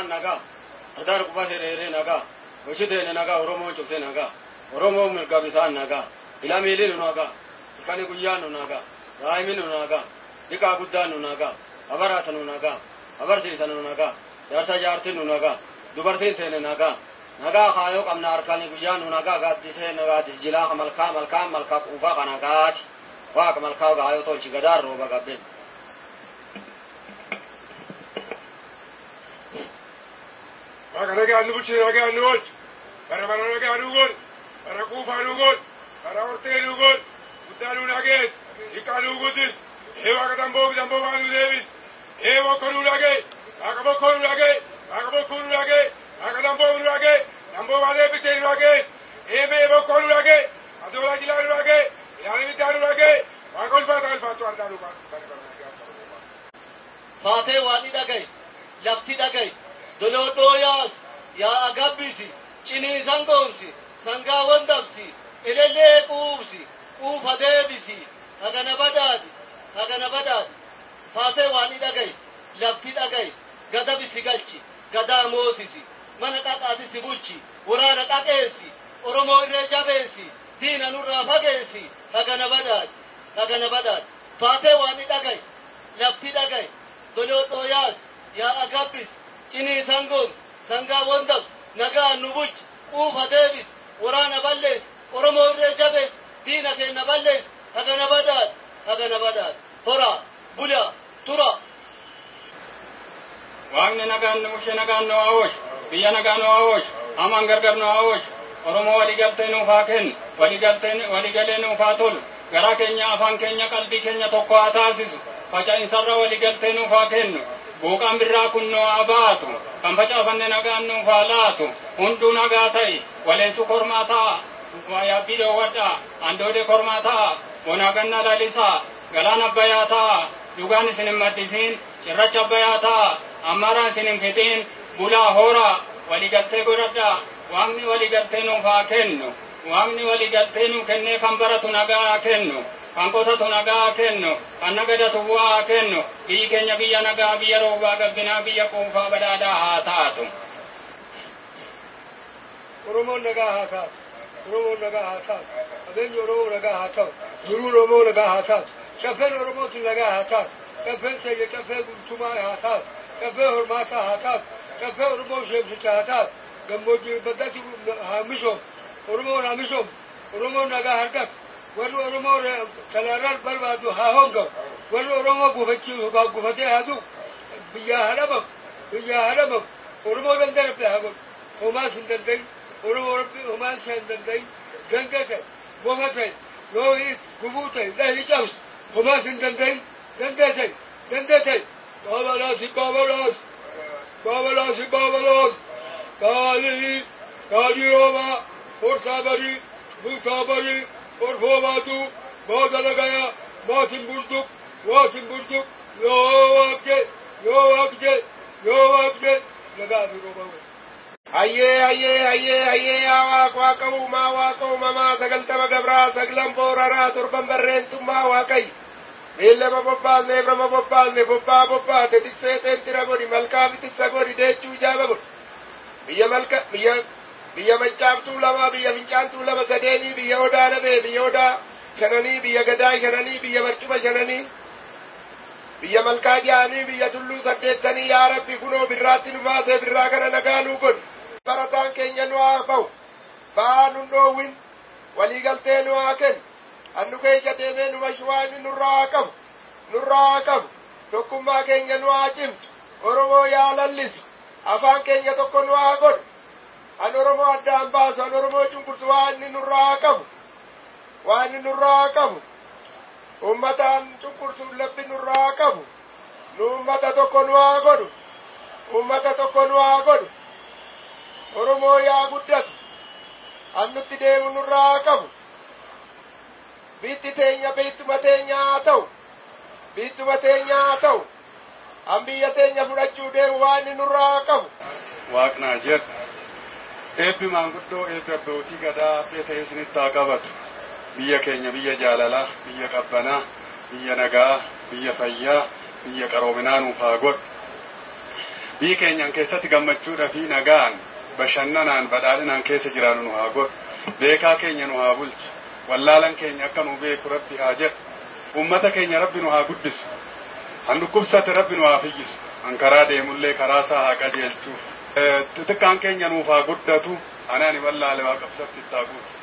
bisaan nagaa. Ardaar quba hiriiree nagaa. Hoshiteene nagaa Oromoon cuftee nagaa. Oromoon mirga bisaan nagaa. Ilamiilii nu nagaa. Ilkani guyyaan nu nagaa. Daa'imni nu nagaa. Dhiqaa guddaan nu nagaa. Abaraasa nu nagaa. Abarsiisa nu nagaa. Jaarsa jaartiin nu nagaa. Dubartiin teene nagaa. Nagaa kaayoo qabna harkani guyyaan nu nagaa gaaddisee gaaddis jilaa malkaa malkaa malkaa quufaa kana gaati. Waaqa malkaa gaayoo tolchi gadaan rooba gabbeen. Waaqa nagaa nu bulchine nagaa nu oolchu. Bara bara nagaa nu godhu. Bara quufaa nu godhu. Bara hortee nu godhu. Guddaa nu nagees. Hiikaa nu guddis. Ee waaqa damboo damboo waa nu deebis. Ee bokkoo nu dhagee. Waaqa bokkoo nu dhagee. Waaqa bokkoo nu dhagee. Waaqa damboo nu dhagee. Damboo waa deebisee nu dhagees. Ee mee bokkoo nu dhagee. Adoolaa jilaa nu dhagee. Ilaali biddaa nu dhagee. Waaqa ulfaata ulfaatu ardaa nu baatu. Faatee waan dhagaye, lafti dhagaye, doloodhoo yaas, yaa agabbisi, cinii sangoomsi, sangaawwan dabsi, elellee quubsi, quufa deebisi, hagana badaadi, hagana badaadi. Faatee waan dhagaye, lafti dhagaye, gadabisi galchi, gadaa moosisi, mana qaqaati si bulchi, waraana qaqeessi, Oromoo irree jabeessi, diina nurraa fageessi, hagana badaadi, hagana badaadi. Faatee waan dhagaye, lafti dhagaye, doloodhoo yaas, yaa agabbis, cinii sangoomsi, sangaawwan dabsi, nagaa nu bulchi, quufa deebis, waraana balleessi, Oromoo irree jabeessi, diina keenya balleessi, hagana badaadhi, hagana badaadhi. Horaa, bulaa, tura. Waaqni nagaan nu bulche nagaan nu haa oolchu. Biyya nagaan nu haa oolchu. Hamaan gargar nu haa oolchu. Oromoo waliigaltee nuuf haa kennu. Waliigaltee waliigalee nuuf haa tolu. Garaa keenya afaan keenya qalbii keenya tokko haa taasisu. Faca'insarra waliigaltee nuuf haa kennu. Buuqaan birraa kun nu haa baatu. Kan facaafanne nagaan nuuf haa laatu. Hunduu nagaa ta'i. Waleensu kormaa ta'a. Yaabbii dhoowwadhaa. Andoodee kormaa ta'a. Bonaa ganna lalisaa. Galaana abbayyaa ta'a. Dhugaan isin hin maddisiin. Cirracha abbayyaa ta'a. Ammaaraan isin hin fixiin. Bulaa horaa. Waliigaltee godhadhaa. Waaqni waliigaltee nuuf haa kennu. Waaqni waliigaltee nuu kennee kan baratu nagaa haa kennu. Kan qotatu nagaa haa kennu. Kan nagadatu bu'aa haa kennu. Biyyi keenya biyya nagaa, biyya roobaa gabbinaa, biyya quufaa badhaadhaa haa taatu. Oromoon nagaa haa taatu. Oromoon nagaa haa taatu. Qabeenyi Oromoo nagaa haa ta'u. Jiruun Oromoo nagaa haa taatu. Caffeen Oromootu nagaa haa taatu. Caffeen keenya caffee guutumaa haa taatu. Caffee hormaataa haa taatu. Caffee Oromoo sheemsicha haa taatu. Gammoojjii baddatti haa misoomu. Oromoon haa misoomu. Oromoon nagaa argatu. Warri Oromoo talaarraa barbaadu haa hongamu. Warri Oromoo gufachiisu gufatee haa du'u. Biyyaa haa dhabamu. Biyyaa haa dhabamu. Oromoo danda'e rabbi haa godhu. Homaas hin danda'in. Oromoo rabbi homaan isaa hin danda'in. Ganga ta'e, bofa ta'e, loohii gubuu ta'e, dhahii cabsu. Homaas hin danda'in. Danda'e ta'e, danda'e ta'e. Baabalaasi baabalaas. Baabalaasi baabalaas. Kaalii, kaalii roobaa, horsaa barii, bulsaa barii, orfoo baatu, baasa nagayaa, maasin bultuq, waasin bultuq, yoo waaqje, yoo waaqje, yoo waaqje, nagaa fi roobaa wayya. Hayyee hayyee hayyee hayyee yaa waaqa waaqa uumaa waaqa uumamaa sagaltama gabraa saglan booraraa torban barreentummaa waaqayyo. Beellama bobbaasne ebrama bobbaasne bobbaa bobbaate tiksee teentira godhi malkaa bitissa godhi deechuu ijaaba godhi. Biyya malka biyya biyya mancaaftuu lama biyya fincaantuu lama sadeenii biyya odaa nabee biyya odaa shananii biyya gadaa shananii biyya barcuma shananii biyya malkaa ja'anii biyya tulluu saddeettanii yaa rabbi kunoo birraatti nu baasee birraa kana nagaa nuu godhi. Barataan keenya nu haa ba'u ba'aa nun dhoowwin waliigaltee nu haa kennu annu keessa deemee nu bashuwaa inni nurraa haa qabu nurraa haa qabu tokkummaa keenya nu haa cimsu Oromoo yaa lallisu afaan keenya tokko nu haa godhu an Oromoo addaan baasu an Oromoo cunqursu waa inni nurraa haa qabu waa inni nurraa haa qabu uummataan cunqursuun labbi nurraa haa qabu nu uummata tokko nu haa godhu uummata tokko nu haa godhu Oromoo yaa guddatu an nutti deemu nurraa haa qabu biitti teenya biittuma teenya haa ta'u biittuma teenya haa ta'u an biyya teenya fudhachuu deemu waa inni nurraa haa qabu. Waaqnaa jedhu eebbi maanguddoo eebbi abbootii gadaa haphee ta'e isinitti haa qabatu. Biyya keenya biyya jaalalaa, biyya qabbanaa, biyya nagaa, biyya fayyaa, biyya qaroominaa nuuf haa godhu. Biyyi keenyan keessatti gammachuudhaa fi nagaan bashannanaan badhaadhinaan keessa jiraannu nu haa godhu. Beekaa keenya nu haa bulchu. Wallaalan keenya akka nu beeku Rabbi haa jedhu. Uummata keenya Rabbi nu haa guddisu. Han dhukkubsate Rabbi nu haa fayyisu. Han karaa deemullee karaa isaa haa qajeelchuuf. Xixiqqaan keenya nuuf haa guddatu. Anaan wallaale waaqa fudhatti itti haa guutu.